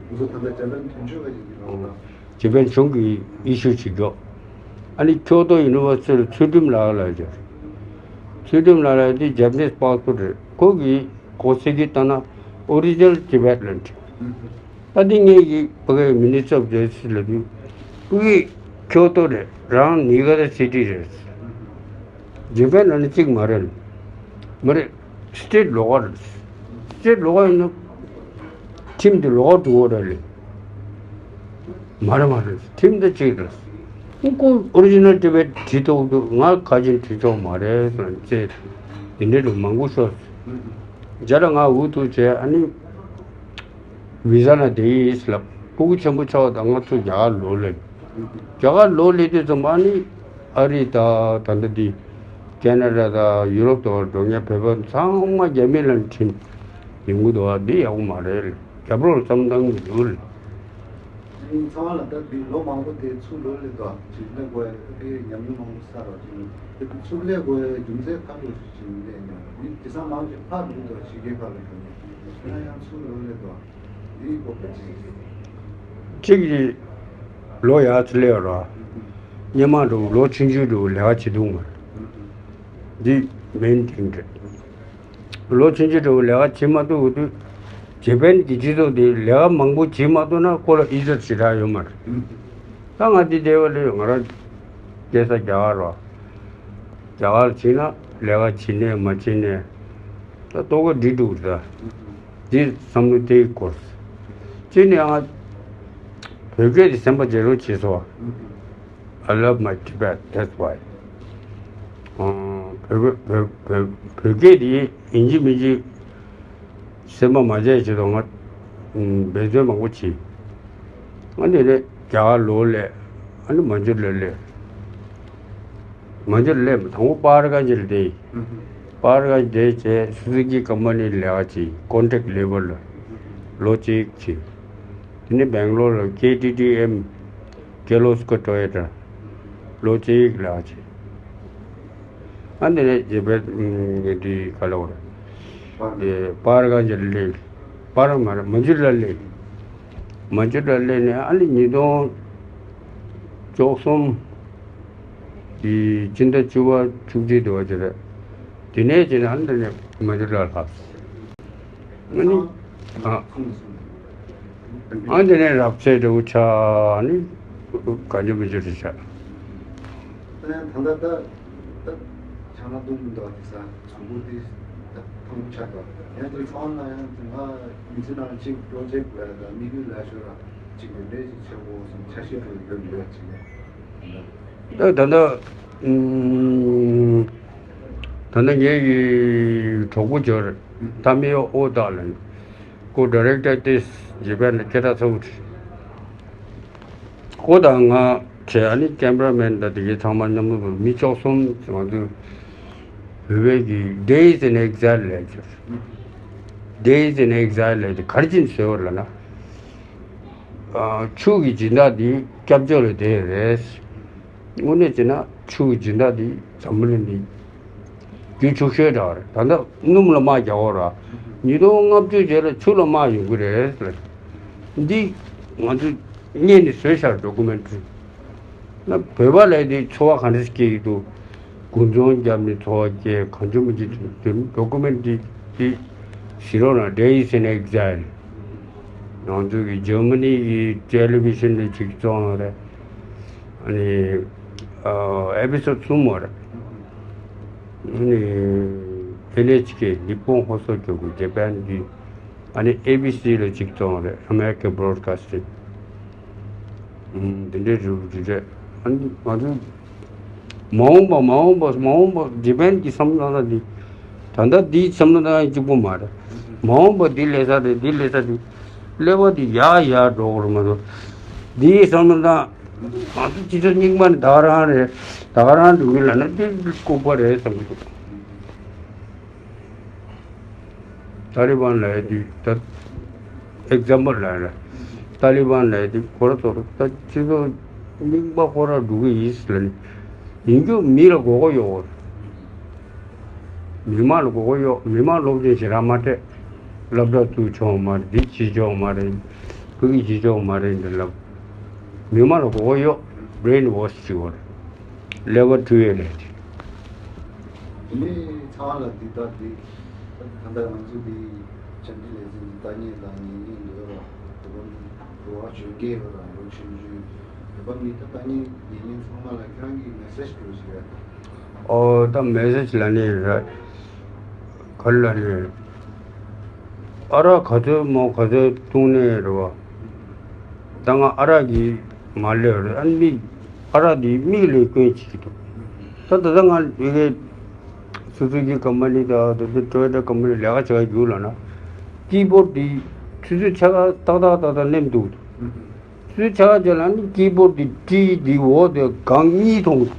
རྗེས་ཕན་གཞུང་གིས་ཨི་ཤུ་བྱེད་རྒྱུ། ཨ་ནི་ཁྱོ་ཏོ་ཡུ་ནི་ཝར་སི་ཊི་ལ་ཚུལ་ཁྲིམས་ལགས་ལ་ཡོད། ཚུལ་ཁྲིམས་ལགས་ལ་དེ་ཇེ་པ་ནི་སི་པཱ་སི་པོར་ཊི་རེད། ཁོ་གིས་གོ་ས་གི་ལྟ་ན་ཨོ་རི་ཇི་ནལ་ཊི་བེ་ཊ་ལན་ཊི། ད་དེ་ངེད་ཀྱི་ཕ་གིའི་མི་ནི་སི་ཊར་ཨོཕ་ཇ་སི་ཊིས་ལ་དུས་ཕ་གི་ཁྱོ་ཏོ་རེད། རང་ནི་ག་ར་སི་ཊི་རེད། ཇེ་པ་ནི་ལ་ནི་གཅིག་མ་རེད། མ་རེད། སི་ཊེ་ཊི་ལོགས་ཀ་རེད། སི་ཊེ་ཊི་ལོགས་ཀ་ཡིན་ན་ཁྲིམས་དེ་ལོགས་ཀ་འགྲོ་གི་རེད་ལེ། མ་རེད་མ་རེད། ཁྲིམས་དེ་གཅིག་རེད། ཁོ་ཨོ་རི་ཇི་ནལ་ཊི་བེ་ཊ་བྲིས་ཐུབ་འདུག། ང་ག་ཅིག་བྲིས་ཆོག་མ་རེད་ཟེར་ནས་བཙལ། དེ་འདྲའི་འདྲ་མང་པོ་ཤོར། རྗེས་ལ་ང་འུ་ཐུག་བྱས། ཨ་ནི་བི་ཟ་ནང་བསྡད་ཡིན་ལབ། ཕྲུ་གུ་ཆེན་པོ་ཆགས་དང་ང་ཚོ་རྒྱ་གར་ལོག་ལེ། རྒྱ་གར་ལོག་ལེ་དུས་ཙམ་པ་ནི་ཨ་རི་དང་ད་ལྟ་འདི་ཁེ་ན་ཌ་དང་ཡུ་རོབ་དང་འགྲོ་མཁན་བོད་པ་ཚང་མ་རྒྱ་མི་ལ་ཁྲིམས་ཡོང་གི་འདུག་བ། འདི་ཡག་པོ་མ་རེད། རྒྱབ་རོགས་བསམ་བཏང་གི་འདུག་ལ། ཚང་མ་ལ་ད་འདི་ལོ་མང་པོ་དེ་ཚུར་ལོག་སླེབས་དོ་ཅིག་སླེབས་དགོས་ཨེ་ཉམས་མྱོང་མང་པོ་བསགས་རོགས་ཅིག་དེ་ཚུར་སླེབས་དགོས་རྒྱུ་མཚན་ཁ་ལོ་ཞིག་ཅིག་སླེབས་ཉམས་མི་དེང་སང་མང་ཆེ་ཕར་འདུག་དོ་ཕྱི་རྒྱལ་ཁག་ལ་འགྲོ་ཉམས་ཁྱེད་རང་ཡང་ཚུར་ལོག་སླེབས་དོ་འདི་སྐོར་པ་ཅིག་ཅིག་གིས་ལོ་ཡར་ཚུར་སླེབས་རོགས། སྔོན་མ་འགྲོ་ལོ་ཆུང་ཆུང་འགྲོ་ལས་ཀ་བྱེད་འདུག་མ་རེད། འདི་མེན་ཐིང་རེད། ལོ་ཆུང་ཆུང་འགྲོ་ལས་ཀ་བྱེད་མ་ཐུབ་དུས་ཇེ་པན་གྱི་སྤྱི་ཚོགས་འདི་ལས་ཀ་མང་པོ་བྱེད་མ་ཐུབ་ན་ཁོ་ལ་ཨི་ཟ་ཞེ་དྲག་ཡོད་མ་རེད། ད་ང་འདི་བསྡད་པ་ལས་ང་རང་སྐྱེས་ས་རྒྱ་གར་རོ། རྒྱ་གར་ཕྱིན་ན་ལས་ཀ་བྱེད་ནས་མ་བྱེད་ནས་ད་ལྟོ་གོ་འདི་འདུག་ད། འདི་བསམ་བློ་དེའི་སྐོར། གཅིག་ནས་ང་བོད་སྐད་དེ་སེམས་པ་བརྗེད་རོགས་བྱེད་སོ། I love my Tibet, that's why. ཨང་། བོད་བོད་བོད་བོད་སྐད་དེ་ཡིན་གཅིག་མིན་གཅིག་སེམས་པ་མ་བརྗེད་བྱེད་དོ་ང་འབད་བརྩོན་མང་པོ་བྱས། ཨ་ནི་རེད་རྒྱ་གར་ལོག་སླེབས། ཨ་ནི་མ་འཇུ་ལོག་སླེབས། མ་འཇུ་ལོག་སླེབས་དང་པོ་པར་ག་ཇི་ལ་བསྡད་ཡིན། པར་ག་ཇི་བསྡད་བྱས་སུ་ཛུ་ཀི་ཀམ་པ་ནི་ལས་ཀ་བྱས་ཀོན་ཊེག་ལེ་བར་ལ་ལོ་གཅིག་བྱས། དེ་ནས་སྦེང་ལོར་ལ་ཀེ་ཊི་ཊི་ཨེམ། ཀེ་ལོ་སྐོ་ཊོ་ཡོ་ཊ་ལོ་གཅིག་ལས་ཀ་བྱས། ཨ་འདི་ནས་རྗེས་པའི་འདི་ག་ལ་བར་དེ་པར་ག་ཇི་ལ་སླེབས། པར་མ་རེད་མ་འཇུ་ལོག་སླེབས། མ་འཇུ་ལོག་སླེབས་ནས་ཨ་ནི་ཉིས་སྟོང་བཅུ་གསུམ་གི་སྤྱི་ཟླ་བཅུ་པ་བཅུ་གཅིག་དུ་བ་ཅི་རེད། དེ་ནས་ཅི་ན་ཨ་ནི་འདི་ནས་མ་འཇུ་ལོག་ལྷག་ཨ་ནི་ཨ་ཨ་འདི་ནས་རབ་ཚེ་འདྲ་བོ་ཆགས་ནི་ག་འཇུ་མི་འཇུ་རེ་ཆགས། ད་ཡང་ད་ལྟ་ད་ད་ཆང་ལ་བཏུང་མི་འདུག་དེ་ས་གཟུགས་པོ་དེ་ད་ཐང་ཆགས་འདུག་ཡང་དེ་ཚང་ལ་ཡང་དེ་ང་མི་ཚེ་ནང་གཅིག་པྲོ་ཇེག་ལ་ད་དམིགས་ཡུལ་ལ་ཤོར་ར་གཅིག་གི་ལས་ཞིག་ཆེ་བོ་སོང་ཆ་ཤས་པོ་ཡོད་ཡོད་ཅིག་ཡང་ད་ད་ད་ད་ད་ངའི་གྲོགས་པོ་འབྱོར་ད་མི་ཨོ་ད་ལ་ཁོ་ཌི་རེག་ཊར་དེ་རྗེས་པ་ནས་སྐད་གྲགས་ཚ་བོ་རེད། ཁོ་དང་ང་བྱས་ཨ་ནི་ཀེམ་ར་མེན་དང་དེ་གའི་ཚང་མ་མཉམ་དུ་མི་བཅུ་གསུམ་ང་ཚོ་བོད་པའི་གི་Days in Exile ལས་བྱུང་། Days in Exile ལས་དེ་ག་རེ་བྱིན་ཟེར་བ་ལ་ན། ཨ་ཆུ་གི་སྦྱིན་བདག་དེ་སྐྱབས་བཅོལ་ལ་བསྡད་ཡོད་རེད། དངོས་གནས་བྱས་ན་ཆུ་གི་སྦྱིན་བདག་དེ་འཛམ་བུ་གླིང་འདི་རྒྱུ་ཕྱུག་ཤོས་འདྲ་བ་རེད། ད་ལྟ་སྣུམ་ལ་དམག་རྒྱག་གོ་ར། ཉིས་སྟོང་ལྔ་བཅུ་རྗེས་ལ་ཆུ་ལ་དམག་ཡོང་གི་རེད་ཟེར། འདི་ང་ཚོ་བརྙན་ནས་བཟོས་ཤར་ཌོ་ཀུ་མེན་ཊི་རི། ན་བོད་པ་ལས་དེ་འཚོ་བ་ག་འདྲ་སྐྱེལ་གྱི་འདུག་དགུན་ཚོང་བརྒྱབ་ནས་འཚོ་བ་སྐྱེལ་གང་བྱུང་མི་བྱེད་དེ་ཌོ་ཀུ་མེན་ཊི་རི་དེ་ཞིག་རོགས་ན་Days in Exile ང་ཚོ་གི་ཇར་མ་ནི་གི་ཊེ་ལི་བི་ཤན་ལ་ཅིག་བཙོང་རེད། ཨ་ནི་ཨེ་པི་སོ་ཌི་གསུམ་བར། ཨ་ནི་ཨེན་ཨེཆ་ཀེ་ནི་པོན་ཧོ་སོ་ཀྱོ་གུ་ཇ་པན་གྱི་ཨ་ནི་ཨེ་བི་སི་ལ་ཅིག་བཙོང་རེད། American Broadcasting འདི་འདྲའི་རུ་རུ་རེད། ཨ་ནི་ང་ཚོ་མ་འོངས་པ་མ་འོངས་པ་མ་འོངས་པ་ཇ་པན་གྱི་བསམ་བློ་ན་འདི་ད་ལྟ་འདིའི་བསམ་བློ་ན་གཅིག་པོ་མ་རེད། མ་འོངས་པ་འདི་ལས་ས་རེད། འདི་ལས་ས་རེད། ཀླད་པ་འདི་ཡར་ཡར་འགྲོ་གི་རེད་མ་གཏོགས་འདིའི་བསམ་བློ་ན། ང་ཚོ་སྤྱི་ཚོགས་རྙིང་པ་ནི་ད་ག་རང་རེད། ད་ག་རང་འགྲོ་གི་ལབ་ན་དེ་ལྐུགས་པ་རེད་བསམ་གྱི་འདུག་ཏཱ་ལི་བན་ལབ་ཡ་དེ་ད་ཨེག་ཛམ་པལ་ལབ་ཡ་རེད། ཏཱ་ལི་བན་ལབ་ཡ་དེ་ཁོ་ར་ཚོ་རེད། ད་སྤྱི་ཚོགས་རྙིང་པ་ཁོ་ར་འགྲོ་གི་ཡིན་ལབ་ནས་ཡིན་རྒྱུ་མི་ལ་དགོས་མཁོ་ཡོད་རེད། མི་མང་ལ་དགོས་མཁོ་ཡོད། མི་མང་སློབ་སྦྱོང་ཞེ་དྲག་མ་སྤྲད། སློབ་གྲྭ་བཙུགས་ཆོག་མ་རེད། འདི་བྱེད་ཆོག་མ་རེད། ཕ་གི་བྱེད་ཆོག་མ་རེད་འདི་ལབ། མི་མང་ལ་དགོས་མཁོ་ཡོད། བྷི་རེན་ཝོཤ་བྱེད་དགོས་རེད། ལེ་བར་ཊུ་ཡེ་ལས་དེ། དེ་ནས་ཚང་མ་ལ་འདི་ལྟ་འདི་ད་ལྟ་ང་ཚོ་འདི་བཅར་འདྲི་ལས་འཛིན་གྱི་ལྟ་ཉན་དང་ཉན་ཉན་འདོད་པ་བོད་པ་མི་འགྲོ་བ་གཞོན་སྐྱེས་པ་དང་ལོ་ཆུང་ཆུང་བོད་པ་མི་ད་ལྟ་ཉན་ཉན་ཉན་ཚང་མ་ལ་ཁྱེད་རང་གི་མེ་སེ་ཇི་འདྲ་བོ་ཞིག་ཡོད་དམ། ཨོ་ད་མེ་སེ་ཇི་ལབ་ནི་རེད། ག་རེ་ལབ་ནི་རེད། ཨ་རག་ག་ཚོད་མོ་ག་ཚོད་བཏུང་ནི་རེད་བ། ད་ང་ཨ་རག་གི་མ་ལས་རེད། ཨ་མིག་ཨ་རག་འདི་མིག་ལས་སྐྱོན་བྱེད་ཀྱི་འདུག་ད་ད་ལྟ་ང་ཡི་གེ་སོ་སོ་གི་ཀམ་པ་ནི་དང་ད་ལྟ་ཊོ་ཡོ་ཊ་ཀམ་པ་ནི་ལས་ཀ་བྱེད་ཀྱི་ཡོད་ལབ་ན་ཀི་བོཌ་འདི་ཆུ་ཚོད་ཕྱེད་ཀ་ཏག་ཏག་ཏག་ཏག་མནན་འདུག་ཆུ་ཚོད་ཕྱེད་ཀ་རྗེས་ལ་ནི་ཀི་བོཌ་འདི་ཊི་འདི་འོག་དེ་སྒང་གཉིས་མཐོང་གི་འདུག་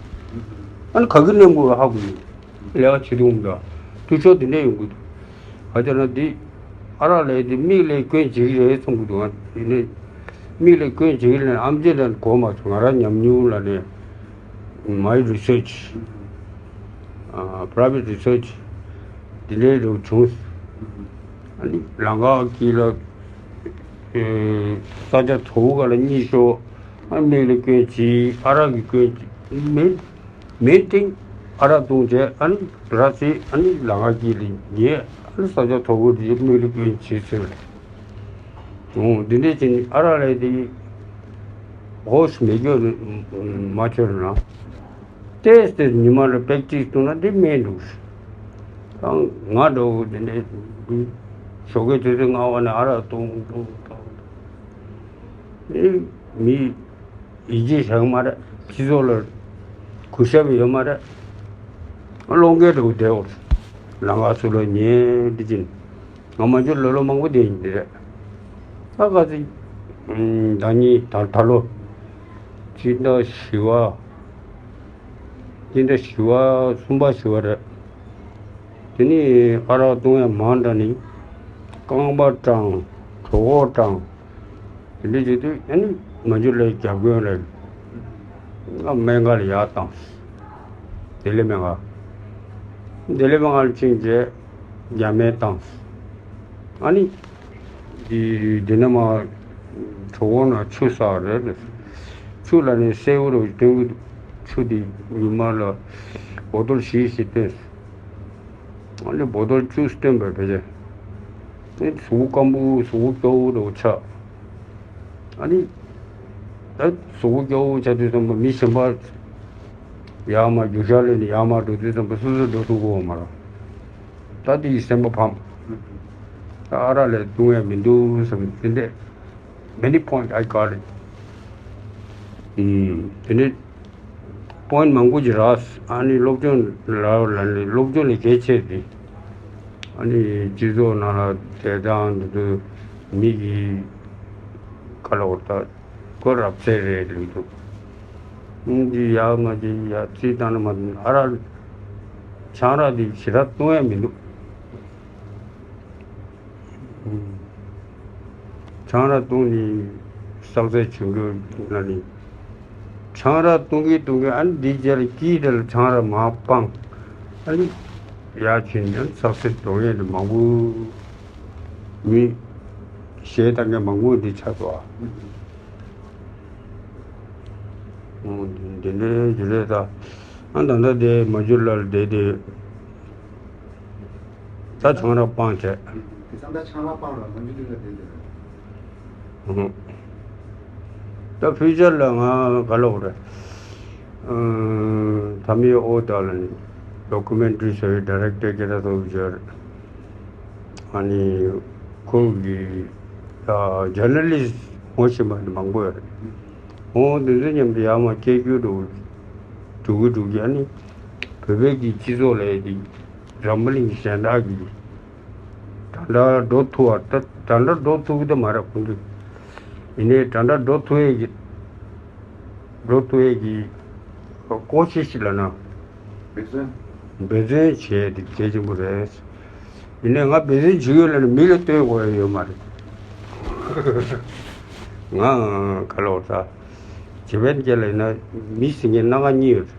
ཨ་ནི་ག་གི་མནན་དགོས་ཧ་གོ་ཡོད། ལས་ཀ་བྱེད་དུས་འདུག་དུས་ཚོད་དེ་འདྲ་ཡོང་གི་འདུག་ག་ཅེ་ན་འདི་ ཨ་རག་ལས་དེ་མིག་ལས་སྐྱོན་བྱེད་ཀྱི་རེད་གསུང་གི་འདུག་དེ་ནས་མིག་ལས་སྐྱོན་བྱེད་ཀྱི་རེད། ཨམ་ཆི་ལ་གོ་མ་སོང་། ང་རང་ཉམས་མྱོང་ལ་ནས། My research, uh, private research འདི་འདྲའི་རུ་བྱུང་། ཨ་ནི་ལམ་ཁ་དཀྱིལ་ལ་ས་ཆ་དོ་པོ་ག་ལ་གཉིད་ཤོར། ཨ་མིག་ལ་སྐྱོན་བྱེད། ཨ་རག་གི་སྐྱོན་བྱེད། མེད་མེད་སྟེང་ཨ་རག་བཏུང་བྱས། ཨ་ནི་ར་བཟི། ཨ་ནི་ལམ་ཁ་དཀྱིལ་ལ་ཉལ། ཨ་ནི་ས་ཆ་དོ་པོ་དེ་མིག་ལ་སྐྱོན་བྱེད་ཟེར། འོ་འདི་འདྲས་བྱས་ནས་ཨ་རག་ལས་དེ་ཧོཤ་མེད་རྒྱུ་མ་ཆོད་ན། ཏེས་ཏེས་ཉི་མ་ལ་པེག་ཊིས་བཏང་ན་འདི་སྨན་འདུག་ད་ང་འདྲ་བོ་འདི་འདྲས་ཞོགས་ཀའི་དུས་ཚོད་སྔ་བ་ནས་ཨ་རག་བཏུང་བཏུང་བཏུང་། ཨེ་མི་ཡིད་ཆེས་བྱ་གི་མ་རེད། སྤྱི་ཚོགས་ལ་གུས་ཞབས་ཡོད་མ་རེད། བློ་འགེལ་འདྲ་བོ་བསྡད་འོ། ལམ་ཁ་ཚུར་ལ་ཉལ་འདི་བྱས་ནས། ང་མ་འཇོག་ལོ་ལོ་མང་པོ་བསྡད་ཡིན་འདི་རེད། ད་ག་ཚོད། ཟླ་གཉིས་ད་ད་ལོ། སྤྱི་ཟླ་བཞི་པ། སྤྱི་ཟླ་བཞི་པ་གསུམ་པ་བཞི་པ་རེད། དེ་ནས་ཨ་རག་བཏུང་ཡ་མང་དྲགས་ནས་རྐང་པ་སྐྲངས། གྲོད་ཁོག་སྐྲངས། དེ་འདྲ་བྱེད་དུས་ཨ་ནི་མ་འཇོག་ལ་རྒྱབ་མགོན་ལ་སྨན་ཁང་ལ་ཡར་བཏང་། བདེ་ལེགས་སྨན་ཁང་། བདེ་ལེགས་སྨན་ཁང་ལ་ཕྱིན་རྗེས་རྒྱ་སྨན་བཏང་། ཨ་ནི། འདི་འདི་ནས་མར་གྲོད་ཁོག་ནང་ཆུ་བསགས་རེད། ཆུ་ལ་ནི་སེར་པོ་རུ་སྟོན་གྱི་འདུག་ཆུ་འདི་ཉི་མ་ལ་བོ་ཏོལ་བཞི་བཞི་བཏོན། ཨ་ནི་བོ་ཏོལ་བཅུ་བཏོན་པ་བྱས། ཨ་ནི་གཟུགས་པོ་སྐམ་པོ་གཟུགས་པོ་སྐྱོ་བོ་རུ་ཆགས། ཨ་ནི་ད་གཟུགས་པོ་སྐྱོ་བོ་ཆགས་དུས་ཙམ་པ་མི་གཞན་པ་ཡར་མར་རྒྱུག་ཤར་ལས་ནས་ཡར་མར་འགྲོ་དུས་ཙམ་པ་སོ་སོ་འགྲོ་ཐུབ་ཀྱི་ཡོད་མ་རེད། ད་དེ་ཡི་སེམས་པ་ཕམ། ད་ཨ་རག་ལས་བཏུང་ཡ་མི་འདུག་བསམ། དེ་འདྲས། Many point I got it. ཨུམ། དེ་ནས་པོ་ཡིན་ཊི་མང་པོ་ཅིག་རག་ཨ་ནི་སློབ་སྦྱོང་ལ་ལ་ནི་སློབ་སྦྱོང་ལས་གལ་ཆེ་དེ། ཨ་ནི་སྤྱི་ཚོགས་ནང་ལ་དེ་དང་འདི་ཚོ་མི་གི་ག་ལ་འོ་ད་ཁོ་རབ་ཚད་རེད་ལུགས་འདུག་འདི་ཡག་མ་ཅིག་ཡག་རྩིས་བཏང་ན་མ་ཨ་རག་ཆང་རག་འདི་ཞེ་དྲག་བཏུང་ཡ་མི་འདུག་ཆང་རག་བཏུང་ནས་བསགས་ཚད་བྱུང་རྒྱུ་ན་ནི། ཆང་རག་བཏུང་གིན་བཏུང་གིན་ཨ་ནི་འདི་རྗེས་ལ་དཀྱིལ་དེ་ལ་ཆང་རག་མར་སྤངས། ཨ་ནི་ཡར་ཕྱིན་ནས་བསགས་ཚད་འགྲོ་ཡས་དེ་མང་པོ། མི་ཞེ་ད་གས་མང་པོ་འདི་ཆགས་འདུག་ཨ། འོ་འདི་འདི་འདྲའི་རྒྱུ་རེད་ད། ཨ་ད་ལྟ་དེ་མ་འཇུ་ལ་བསྡད་དེ། ད་ཆང་རག་སྤངས་བྱས། དེང་སང་ད་ཆང་རག་སྤངས་ལ་མ་འཇུ་ལ་བསྡད་དེ། ཨ། ད་ཕུའུ་ཅར་ལ་ང་ག་ལ་འོ་རེད། ཨ། ཐ་མའི་ཨོ་ད་ལ་ནི་ཌོ་ཀུ་མེན་ཊ་རི་བཟོ་བའི་ཌི་རེག་ཊར་སྐད་གྲགས་ཚོགས་པ་ཅིག་ཡོད་རེད། ཨ་ནི་ཁོང་གི་ད་ཇར་ན་ལི་སི་ངོ་ཤེས་པ་ནི་མང་པོ་ཡོད་རེད། ཁོང་དེ་ཚོ་མཉམ་དུ་ཡར་མར་སྐད་སྒྱུར་འགྲོ་འགྲོ་གི་འགྲོ་གི་ཨ་ནི་བོད་པའི་གི་སྤྱི་ཚོགས་ལ་ཡ་དེ་འཛམ་བུ་གླིང་གི་གཞན་དག་གི་ད་ལྟ་འགྲོ་ཐུབ་པ་ད་ད་ལྟ་འགྲོ་ཐུབ་ཀྱི་ད་མ་རེད་ཁོང་ཚོས། ཡིན་ནའི་ད་ལྟ་འགྲོ་ཐུབ་ཡས་ཀྱི་འགྲོ་ཐུབ་ཡས་ཀྱི་ཀོ་ཤིཤ་ལབ་ན། འབད་བརྩོན། འབད་བརྩོན་བྱས་ཏེ་གལ་ཆེན་པོ་རེད། ཡིན་ནའི་ང་འབད་བརྩོན་བྱེད་ཀྱི་ཡོད་ལབ་ནས་མི་ལ་སྟོན་དགོས་ཡ་ཡོད་མ་རེད། ང་ག་ལ་འོ་ད་ཇེ་པན་སྐད་ལ་ཡིན་ན་མི་ཟེར་མཁན་སྣ་ཁ་གཉིས་ཡོད་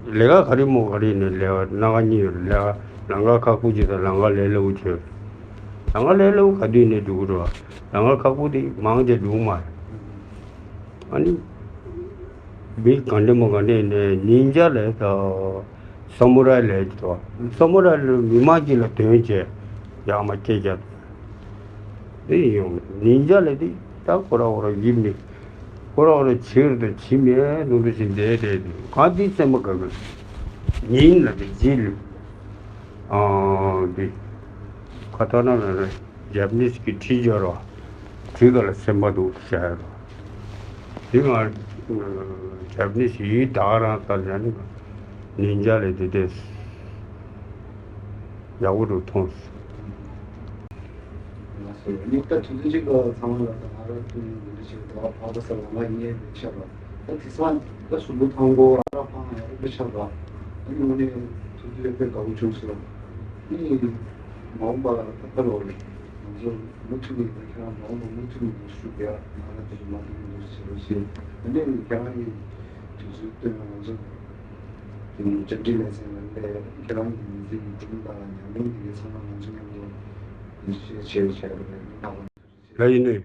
རེད། ལས་ཀ་ག་རེ་མོ་ག་རེ་ནས་ལས་ཀ་སྣ་ཁ་གཉིས་ཡོད་རེད། ལས་ཀ་ལམ་ཁ་ཁག་པོ་ཅིག་དང་ལམ་ཁ་ལས་སླ་པོ་ཅིག་ཡོད་རེད། ལམ་ཁ་ལས་སླ་པོ་ག་དུས་ནས་འགྲོ་གི་རེད་བ། ལམ་ཁ་ཁག་པོ་དེ་མང་ཆེ་འགྲོ་གི་མ་རེད། ཨ་ནི། མི་ག་འདྲ་མོ་ག་འདྲ་ནས་ཉིན་ཇ་ལས་དང་། ས་མུ་རའི་ལས་དང་། ས་མུ་རའི་ལས་མི་མང་གཅིག་ལ་དོན་བྱས། ཡག་མ་སྐད་རྒྱག་དེ་ཡོང་ཉིན་ཇ་ལས་དེ་ད་ཁོ་ར་ཁོ་ར་ཡིབ་ནས། ཁོ་ར་ཁོ་ར་བྱེད་རུ་དང་བྱེད་མེད་ལུང་དུ་ཞིག་བསྡད་བསྡད་དེ་གང་དེ་སེམས་པ་དགའ་གི། ཉིན་ལ་དེ་རྗེས་ལུས། ཨ་འདི། ཁ་ཐོག་ན་ལ་རེད། ཇ་པ་ནིས་ཀྱི་ཁྲིད་སྦྱོར་བ། དེ་ག་ལ་སེམས་པ་འདུག་བྱ་ཡ་རོ། དེ་ང་ཇ་པ་ནིས་ཡིག་ད་ག་རང་ལྟར་ཡང་ནི་ཉིན་ཇ་ལས་དེ་དེ་ཡག་པོ་འདུག་མཐོང་སོང་། ད་དུས་ཚོད་ཅིག་ལ་ཚང་མ་ལ་ད་ང་རང་ཐུག་ཡིན་འདི་འདྲ་ཞིག་འདུག་ཕག་པ་ས་ལ་ང་ཡིན་ཡས་འདི་ཆགས་པ། ད་དེང་སང་ད་གསུམ་པོ་ཐང་པོ་ཨ་རག་འཕང་ཡ་འདི་ཆགས་པ། ད་དངོས་གནས་དུས་ཚོད་དཔེ་དགའ་པོ་བྱུང་སོང་། ནི་མ་འོངས་པ་ད་ལྟ་ལོ་རེད། ང་ཚོ་མུ་མཐུད་ནས་ད་ཁྱེད་རང་མ་འོངས་པ་མུ་མཐུད་ནས་ཤུགས་རྒྱག་ང་རང་དེ་མ་འདུག་འདུག་བྱེད་རོགས་བྱེད། ད་ནས་ཁྱེད་རང་གིས་དུས་ཚོད་བཏོན་ནས་ང་ཚོ་དེ་ནས་བཅར་འདྲི་ལས་ཚན་ལ་སླེབས། ཁྱེད་རང་གི་མི་ཚེ་གི་སྒྲུང་དང་ཉམས་ལེན་དེ་གའི་ཚང་མ་ང་ཚོ་མཉམ་དུ་དེ་བཤད་བྱས་བྱས་པ་རེད། ད་ཡིན་ནའི།